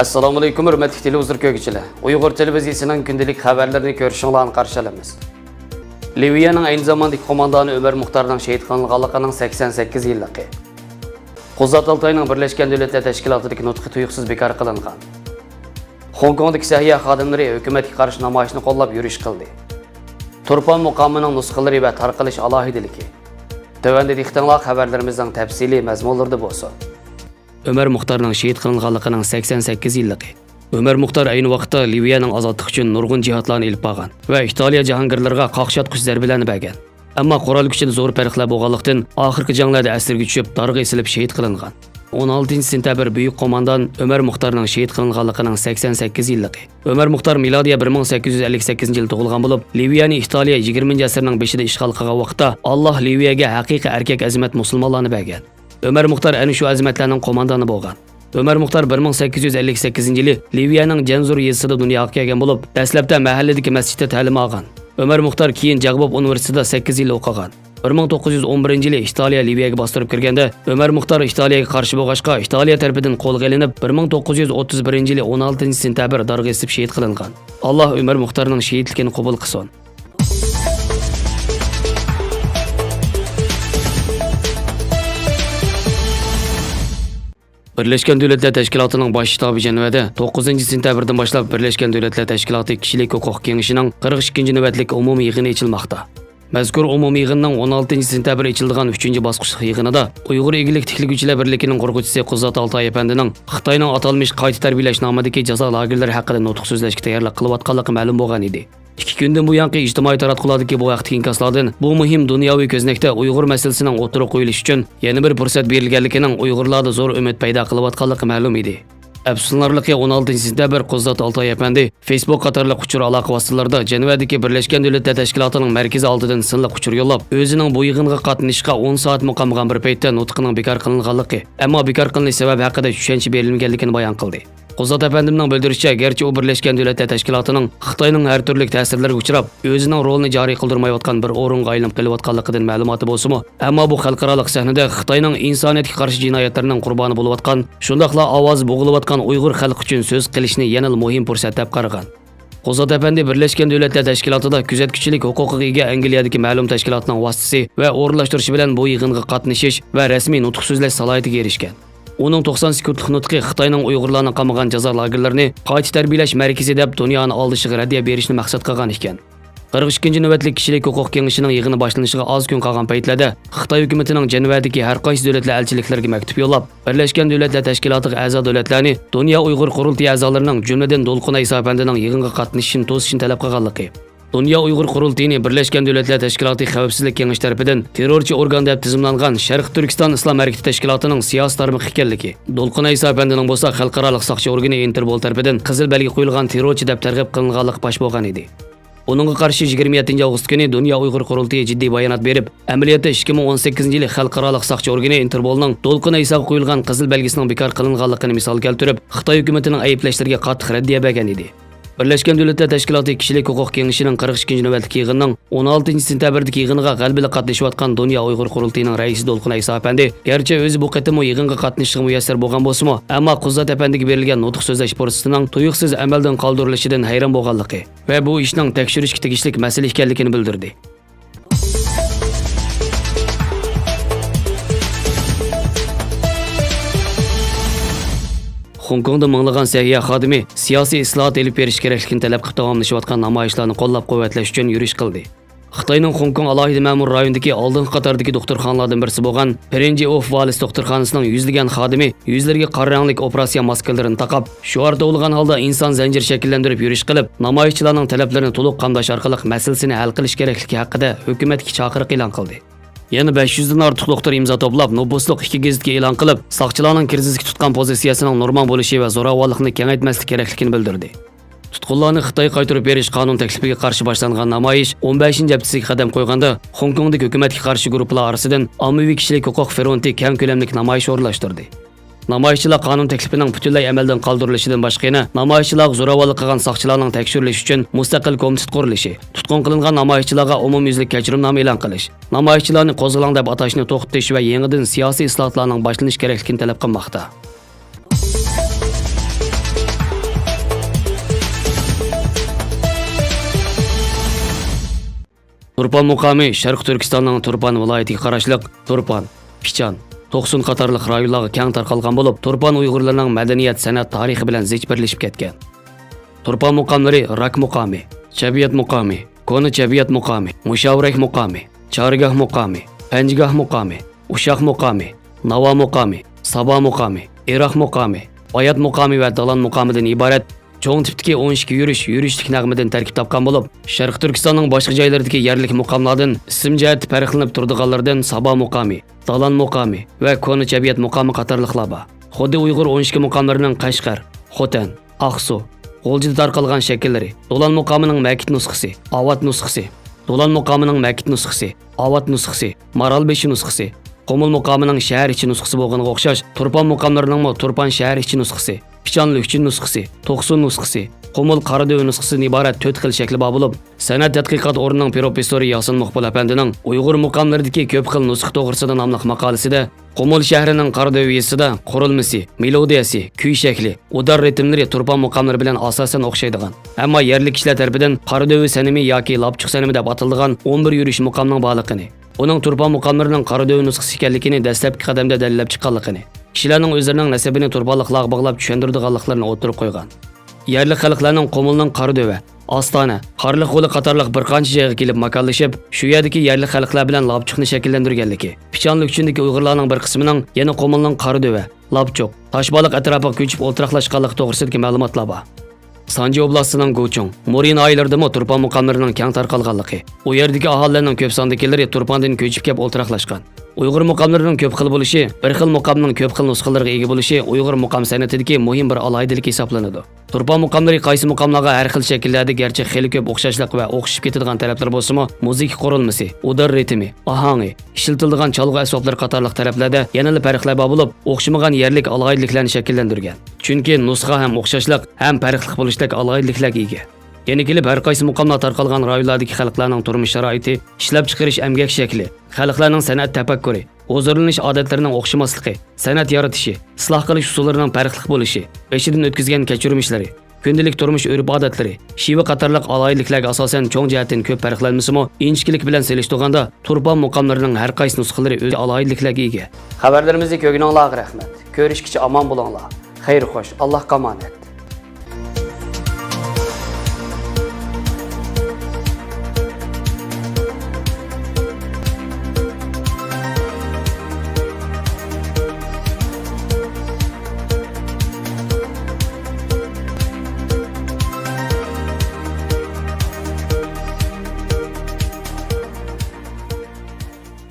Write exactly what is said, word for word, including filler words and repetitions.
ئەسسالامۇئەلەيكۇم، ھۆرمەتلىك تېلېۋىزور كۆرگۈچىلەر. ئۇيغۇر تېلېۋىزىيىسىنىڭ كۈندىلىك خەۋەرلىرىنى كۆرۈشۈڭلارنى قارشى ئالىمىز. لىۋىيەنىڭ ئەينى زاماندىكى قوماندانى ئۆمەر مۇختارنىڭ شېھىت قىلىنغانلىقىنىڭ سەكسەن سەككىز يىللىقى. قۇزات ئالتاينىڭ بىرلەشكەن دۆلەتلەر تەشكىلاتىدىكى نۇتقى تۇيۇقسىز بىكار قىلىنغان. خوڭكوڭدىكى سەھىيە خادىملىرى ھۆكۈمەتكە قارشى نامايىشنى قوللاپ يۈرۈش قىلدى. تۇرپان مۇقامىنىڭ نۇسخىلىرى ۋە تارقىلىش ئالاھىدىلىكى. تۆۋەندە دىققىتىڭلار خەۋەرلىرىمىزنىڭ تەپسىلىي مەزمۇنلىرىدا بولسۇن. ئۆمەر مۇختارنىڭ شېھىت قىلىنغانلىقىنىڭ سەكسەن سەككىز يىللىقى. ئۆمەر مۇختار ئەينى ۋاقىتتا لىۋىيەنىڭ ئازادلىقى ئۈچۈن نۇرغۇن جىھادلارنى ئېلىپ بارغان ۋە ئىتالىيە جاھانگىرلىرىغا قاقشاتقۇچ زەربىلەرنى بەرگەن. ئەمما قورال كۈچىدە زور پەرقلەر بولغانلىقتىن، ئاخىرقى جەڭلەردە ئەسىرگە چۈشۈپ، دارغا ئېسىلىپ شېھىت قىلىنغان. ئون ئالتىنچى سېنتەبىر بۈيۈك قوماندان ئۆمەر مۇختارنىڭ شېھىت قىلىنغانلىقىنىڭ سەكسەن سەككىز يىللىقى. ئۆمەر مۇختار مىلادىيە بىر مىڭ سەككىز يۈز ئەللىك سەككىزىنچى يىلى تۇغۇلغان بولۇپ، لىۋىيەنى ئىتالىيە يىگىرمىنچى ئەسىرنىڭ بېشىدا ئىشغال قىلغان ۋاقىتتا، ئاللاھ لىۋىيەگە ھەقىقىي ئەركەك ئەزىمەت مۇسۇلمانلارنى بەرگەن. ئۆمەر مۇختار ئەنە شۇ ئەزىمەتلەرنىڭ قوماندانى بولغان. ئۆمەر مۇختار بىر مىڭ سەككىز يۈز ئەللىك سەككىزىنچى يىلى لىۋىيەنىڭ جەنزۇر يېزىسىدا دۇنياغا كەلگەن بولۇپ، دەسلەپتە مەھەللىدىكى مەسچىتتە تەلىم ئالغان. ئۆمەر مۇختار كېيىن جاگبوب ئۇنىۋېرسىتېتىدا سەككىز يىل ئوقۇغان. بىر مىڭ توققۇز يۈز ئون بىرىنچى يىلى ئىتالىيە لىۋىيەگە باستۇرۇپ كىرگەندە، ئۆمەر مۇختار ئىتالىيەگە قارشى بولغاچقا، ئىتالىيە تەرىپىدىن قولغا ئېلىنىپ، بىر مىڭ توققۇز يۈز ئوتتۇز بىرىنچى يىلى ئون ئالتىنچى سېنتەبىر دارغا ئېسىپ شېھىت قىلىنغان. ئاللاھ ئۆمەر مۇختارنىڭ شېھىتلىكىنى قوبۇل قىلسۇن. بىرلەشكەن دۆلەتلەر تەشكىلاتىنىڭ باش شتابى جەنۋەدە توققۇزىنچى سېنتەبىردىن باشلاپ بىرلەشكەن دۆلەتلەر تەشكىلاتى كىشىلىك ھوقۇق كېڭىشىنىڭ قىرىق ئىككىنچى نۆۋەتلىك ئومۇمىي يىغىنى ئېچىلماقتا. مەزكۇر ئومۇمىي يىغىننىڭ ئون ئالتىنچى سېنتەبىر ئېچىلىدىغان ئۈچىنچى باسقۇچلۇق يىغىنىدا ئۇيغۇر ئىگىلىك تىكلىگۈچىلەر بىرلىكىنىڭ قۇرغۇچىسى قۇزات ئالتاي ئەپەندىنىڭ خىتاينىڭ ئاتالمىش قايتا تەربىيەلەش نامىدىكى جازا لاگېرلىرى ھەققىدە نۇتۇق سۆزلەشكە تەييارلىق قىلىۋاتقانلىقى مەلۇم بولغان ئىدى. ئىككى كۈندىن بۇيانقى ئىجتىمائىي تاراتقۇلاردىكى بۇ ھەقتىكى ئىنكاسلاردىن بۇ مۇھىم دۇنياۋى كۆزنەكتە ئۇيغۇر مەسىلىسىنىڭ ئوتتۇرىغا قويۇلۇشى ئۈچۈن يەنە بىر پۇرسەت بېرىلگەنلىكىنىڭ ئۇيغۇرلاردا زور ئۈمىد پەيدا قىلىۋاتقانلىقى مەلۇم ئىدى. ئەپسۇسلىنارلىقى، ئون ئالتىنچى سېنتەبىر قۇزات ئالتاي ئەپەندى فېيسبۇك قاتارلىق ئۇچۇر ئالاقە ۋاسىتىلىرىدا جەنۋەدىكى بىرلەشكەن دۆلەتلەر تەشكىلاتىنىڭ مەركىزى ئالدىدىن سىنلىق ئۇچۇر يوللاپ، ئۆزىنىڭ بۇ يىغىنغا قاتنىشىشقا ئون سائەتمۇ قالمىغان بىر پەيتتە نۇتقىنىڭ بىكار قىلىنغانلىقى، ئەمما بىكار قىلىنىش سەۋەبى ھەققىدە چۈشەنچە بېرىلمىگەنلىكىنى بايان قىلدى. قۇزات ئەپەندىمنىڭ بىلدۈرۈشىچە، گەرچە ئۇ بىرلەشكەن دۆلەتلەر تەشكىلاتىنىڭ خىتاينىڭ ھەر تۈرلۈك تەسىرلىرىگە ئۇچراپ، ئۆزىنىڭ رولىنى جارى قىلدۇرمايۋاتقان بىر ئورۇنغا ئايلىنىپ قېلىۋاتقانلىقىدىن مەلۇماتى بولسىمۇ، ئەمما بۇ خەلقئارالىق سەھنىدە خىتاينىڭ ئىنسانىيەتكە قارشى جىنايەتلىرىنىڭ قۇربانى بولۇۋاتقان، شۇنداقلا ئاۋازى بوغۇلۇۋاتقان ئۇيغۇر خەلقى ئۈچۈن سۆز قىلىشنى يەنىلا مۇھىم پۇرسەت دەپ قارىغان. قۇزات ئەپەندى بىرلەشكەن دۆلەتلەر تەشكىلاتىدا كۆزەتكۈچىلىك ھوقۇقىغا ئىگە ئەنگلىيەدىكى مەلۇم تەشكىلاتنىڭ ۋاسىتىسى ۋە ئورۇنلاشتۇرۇشى بىلەن بۇ يىغىنغا قاتنىشىش ۋە رەسمىي نۇتۇق سۆزلەش سالاھىيىتىگە ئېرىشكەن. ئۇنىڭ توقسان سېكۇنتلۇق نۇتقى خىتاينىڭ ئۇيغۇرلارنى قامىغان جازا لاگېرلىرىنى قايتا تەربىيەلەش مەركىزى دەپ دۇنيانى ئالدىشىغا رەددىيە بېرىشنى مەقسەت قىلغان ئىكەن. قىرىق ئىككىنچى نۆۋەتلىك كىشىلىك ھوقۇق كېڭىشىنىڭ يىغىنى باشلىنىشىغا ئاز كۈن قالغان پەيتلەردە خىتاي ھۆكۈمىتىنىڭ جەنۋەدىكى ھەر قايسى دۆلەتلەر ئەلچىلىكلىرىگە مەكتۇپ يوللاپ، بىرلەشكەن دۆلەتلەر تەشكىلاتىغا ئەزا دۆلەتلەرنى دۇنيا ئۇيغۇر قۇرۇلتىيى ئەزالىرىنىڭ، جۈملىدىن دولقۇن ئەيسا ئەپەندىنىڭ يىغىنغا قاتنىشىشىنى توسۇشنى تەلەپ قىلغانلىقى، دۇنيا ئۇيغۇر قۇرۇلتىيىنى بىرلەشكەن دۆلەتلەر تەشكىلاتى خەۋپسىزلىك كېڭىشى تەرىپىدىن تېررورچى ئورگان دەپ تىزىملانغان شەرقىي تۈركىستان ئىسلام ھەرىكىتى تەشكىلاتىنىڭ سىياسىي تارمىقى ئىكەنلىكى، دولقۇن ئەيسا ئەپەندىنىڭ بولسا خەلقئارالىق ساقچى ئورگىنى ئىنتېرپول تەرىپىدىن قىزىل بەلگە قويۇلغان تېررورچى دەپ تەرغىب قىلىنغانلىقى پاش بولغان ئىدى. ئۇنىڭغا قارشى يىگىرمە يەتتىنچى ئاۋغۇست كۈنى دۇنيا ئۇيغۇر قۇرۇلتىيى جىددىي بايانات بېرىپ، ئەمەلىيەتتە ئىككى مىڭ ئون سەككىزىنچى يىلى خەلقئارالىق ساقچى ئورگىنى ئىنتېرپولنىڭ دولقۇن ئەيساغا قويۇلغان قىزىل بەلگىسىنىڭ بىكار قىلىنغانلىقىنى مىسال كەلتۈرۈپ، خىتاي ھۆكۈمىتىنىڭ ئەيىبلەشلىرىگە قاتتىق رەددىيە بەرگەن ئىدى. بىرلەشكەن دۆلەتلەر تەشكىلاتى كىشىلىك ھوقۇق كېڭىشىنىڭ قىرىق ئىككىنچى نۆۋەتلىك يىغىنىنىڭ ئون ئالتىنچى سېنتەبىردىكى يىغىنىغا غەلىبىلىك قاتنىشىۋاتقان دۇنيا ئۇيغۇر قۇرۇلتىيىنىڭ رەئىسى دولقۇن ئەيسا ئەپەندى گەرچە ئۆزى بۇ قېتىممۇ يىغىنغا قاتنىشىشقا مۇيەسسەر بولغان بولسىمۇ، ئەمما قۇزات ئەپەندىگە بېرىلگەن نۇتۇق سۆزلەش پۇرسىتىنىڭ تۇيۇقسىز ئەمەلدىن قالدۇرۇلۇشىدىن ھەيران بولغانلىقى ۋە بۇ ئىشنىڭ تەكشۈرۈشكە تېگىشلىك مەسىلە ئىكەنلىكىنى بىلدۈردى. خوڭكوڭدا مىڭلىغان سەھىيە خادىمى سىياسىي ئىسلاھات ئېلىپ بېرىش كېرەكلىكىنى تەلەپ قىلىپ داۋاملىشىۋاتقان نامايىشلارنى قوللاپ-قۇۋۋەتلەش ئۈچۈن يۈرۈش قىلدى. خىتاينىڭ خوڭكوڭ ئالاھىدە مەمۇرىي رايونىدىكى ئالدىنقى قاتاردىكى دوختۇرخانىلاردىن بىرسى بولغان پرىنجى ئوف ۋالىس دوختۇرخانىسىنىڭ يۈزلىگەن خادىمى يۈزلىرىگە قارا رەڭلىك ئوپېراتسىيە ماسكىلىرىنى تاقاپ، شوئار توۋلىغان ھالدا ئىنسان زەنجىرى شەكىللەندۈرۈپ يۈرۈش قىلىپ، نامايىشچىلارنىڭ تەلەپلىرىنى تولۇق قامداش ئارقىلىق مەسىلىسىنى ھەل قىلىش كېرەكلىكى ھەققىدە ھۆكۈمەتكە چاقىرىق ئېلان قىلدى. يەنە بەش يۈزدىن ئارتۇق دوختۇر ئىمزا توپلاپ، نوپۇسلۇق ئىككى گېزىتكە ئېلان قىلىپ، ساقچىلارنىڭ كىرىزىسكە تۇتقان پوزىتسىيەسىنىڭ نورمال بولۇشى ۋە زوراۋانلىقنى كېڭەيتمەسلىك كېرەكلىكىنى بىلدۈردى. تۇتقۇنلارنى خىتاي قايتۇرۇپ بېرىش قانۇن تەكلىپىگە قارشى باشلانغان نامايىش ئون بەشىنچى ھەپتىسىگە قەدەم قويغاندا، خوڭكوڭدىكى ھۆكۈمەتكە قارشى گۇرۇپپىلار ئارىسىدىن ئاممىۋى كىشىلىك ھوقۇق فرونتى كەڭ كۆلەملىك نامايىش ئورۇنلاشتۇردى. نامايىشچىلار قانۇن تەكلىپىنىڭ پۈتۈنلەي ئەمەلدىن قالدۇرۇلۇشىدىن باشقا يەنە نامايىشچىلارغا زوراۋانلىق قىلغان ساقچىلارنىڭ تەكشۈرۈلۈشى ئۈچۈن مۇستەقىل كومىتېت قۇرۇلۇشى، تۇتقۇن قىلىنغان نامايىشچىلارغا ئومۇميۈزلۈك كەچۈرۈمنامە ئېلان قىلىش، نامايىشچىلارنى قوزغىلاڭ دەپ ئاتاشنى توختىتىش ۋە يېڭىدىن سىياسىي ئىسلاھاتلارنىڭ باشلىنىشى كېرەكلىكىنى تەلەپ قىلماقتا. تۇرپان مۇقامى شەرقىي تۈركىستاننىڭ تۇرپان ۋىلايىتىگە قاراشلىق تۇرپان، پىچان، توقسۇن قاتارلىق رايونلارغا كەڭ تارقالغان بولۇپ، تۇرپان ئۇيغۇرلىرىنىڭ مەدەنىيەت، سەنئەت تارىخى بىلەن زىچ بىرلىشىپ كەتكەن. تۇرپان مۇقاملىرى راك مۇقامى، چەببىيات مۇقامى، كونا چەببىيات مۇقامى، مۇشاۋىرەك مۇقامى، چارگاھ مۇقامى، پەنجىگاھ مۇقامى، ئۇششاق مۇقامى، ناۋا مۇقامى، سابا مۇقامى، ئىراق مۇقامى، بايات مۇقامى ۋە دالان مۇقامىدىن ئىبارەت چوڭ تىپتىكى ئون ئىككى يۈرۈش يۈرۈشلۈك نەغمىدىن تەركىب تاپقان بولۇپ، شەرقىي تۈركىستاننىڭ باشقا جايلىرىدىكى يەرلىك مۇقاملاردىن ئىسىم جەھەتتە پەرقلىنىپ تۇرىدىغانلىرىدىن سابا مۇقامى، دالان مۇقامى ۋە كونا چەببىيات مۇقامى قاتارلىقلار بار. خۇددى ئۇيغۇر ئون ئىككى مۇقاملىرىنىڭ قەشقەر، خوتەن، ئاقسۇ، غۇلجىدا تارقالغان شەكىللىرى، دولان مۇقامىنىڭ مەكىت نۇسخىسى، ئاۋات نۇسخىسى، دولان مۇقامىنىڭ مەكىت نۇسخىسى، ئاۋات نۇسخىسى، مارالبېشى نۇسخىسى، قۇمۇل مۇقامىنىڭ شەھەر ئىچى نۇسخىسى بولغىنىغا ئوخشاش، تۇرپان مۇقاملىرىنىڭمۇ تۇرپان شەھەر ئىچى نۇسخىسى، پىچان لۈكچىن نۇسخىسى، توقسۇن نۇسخىسى، قۇمۇل قارادۆۋە نۇسخىسىدىن ئىبارەت تۆت خىل شەكلى بار بولۇپ، سەنئەت تەتقىقات ئورنىنىڭ پروفېسسورى ياسىن مۇقبىل ئەپەندىنىڭ ئۇيغۇر مۇقاملىرىدىكى كۆپ خىل نۇسخا توغرىسىدا ناملىق ماقالىسىدە، قۇمۇل شەھىرىنىڭ قارادۆۋە يېزىسىدا قۇرۇلمىسى، مېلودىيەسى، كۈي شەكلى، ئۇدار رىتىملىرى تۇرپان مۇقاملىرى بىلەن ئاساسەن ئوخشايدىغان، ئەمما يەرلىك كىشىلەر تەرىپىدىن قارادۆۋە سەنىمى ياكى لاپچۇق سەنىمى دەپ ئاتىلىدىغان ئون بىر يۈرۈش مۇقامنىڭ بارلىقىنى، ئۇنىڭ تۇرپان مۇقاملىرىنىڭ قارادۆۋە نۇسخىسى ئىكەنلىكىنى دەسلەپكى قەدەمدە دەلىللەپ چىققانلىقىنى، كىشىلەرنىڭ ئۆزلىرىنىڭ نەسىبىنى تۇرپانلىقلارغا باغلاپ چۈشەندۈرىدىغانلىقلىرىنى ئوتتۇرىغا قويغان. يەرلىك خەلقلەرنىڭ قۇمۇلنىڭ قارادۆۋە، ئاستانە، قارلىق غولى قاتارلىق بىر قانچە جايغا كېلىپ ماكانلىشىپ، شۇ يەردىكى يەرلىك خەلقلەر بىلەن لاپچۇقنى شەكىللەندۈرگەنلىكى، پىچان لۈكچىندىكى ئۇيغۇرلارنىڭ بىر قىسمىنىڭ يەنە قۇمۇلنىڭ قارادۆۋە، لاپچۇق، تاشبالىق ئەتراپىغا كۆچۈپ ئولتۇراقلاشقانلىقى توغرىسىدىكى مەلۇماتلار بار. سانجى ئوبلاستىنىڭ گۇچۇڭ، مورى ناھىيەلىرىدىمۇ تۇرپان مۇقاملىرىنىڭ كەڭ تارقالغانلىقى، ئۇ يەردىكى ئاھالىلەرنىڭ كۆپ ساندىكىلىرى تۇرپاندىن كۆچۈپ كەپ ئولتۇراقلاشقان. ئۇيغۇر مۇقاملىرىنىڭ كۆپ خىل بولۇشى بىر خىل مۇقامنىڭ كۆپ خىل نۇسخىلىرىغا ئىگە بولۇشى ئۇيغۇر مۇقام سەنئىتىدىكى مۇھىم بىر ئالاھىدىلىك ھېسابلىنىدۇ. تۇرپان مۇقاملىرى قايسى مۇقاملارغا ھەر خىل شەكىللەردە گەرچە خېلى كۆپ ئوخشاشلىق ۋە ئوخشىشىپ كېتىدىغان تەرەپلىرى بولسىمۇ، مۇزىكا قۇرۇلمىسى، ئۇدار رىتىمى، ئاھاڭى، ئىشلىتىلىدىغان چالغۇ ئەسۋابلىرى قاتارلىق تەرەپلەردە يەنىلا پەرقلەر بار بولۇپ، ئوخشىمىغان يەرلىك ئالاھىدىلىكلەرنى شەكىللەندۈرگەن. چۈنكى نۇسخا ھەم ئوخشاشلىق، ھەم پەرقلىق بولۇشتەك ئالاھىدىلىكلەرگە ئىگە. يەنە كېلىپ، ھەر قايسى مۇقاملار تارقالغان رايونلاردىكى خەلقلەرنىڭ تۇرمۇش شارائىتى، ئىشلەپچىقىرىش ئەمگەك شەكلى، خەلقلەرنىڭ سەنئەت تەپەككۇرى، ھۇزۇرلىنىش ئادەتلىرىنىڭ ئوخشىماسلىقى، سەنئەت يارىتىشى، ئىسلاھ قىلىش ئۇسۇللىرىنىڭ پەرقلىق بولۇشى، بېشىدىن ئۆتكۈزگەن كەچۈرمىشلىرى، كۈندىلىك تۇرمۇش ئۆرپ-ئادەتلىرى، شېۋە قاتارلىق ئالاھىدىلىكلەرگە ئاساسەن چوڭ جەھەتتىن كۆپ پەرقلەنمىسىمۇ، ئىنچىكىلىك بىلەن سېلىشتۇرغاندا، تۇرپان مۇقاملىرىنىڭ ھەر قايسى نۇسخىلىرى ئۆز ئالاھىدىلىكلەرگە ئىگە. خەۋەرلىرىمىزنى كۆرگىنىڭلارغا رەھمەت. كۆرۈشكىچە ئامان بولۇڭلار. خەير خوش، ئاللاھقا ئامانەت.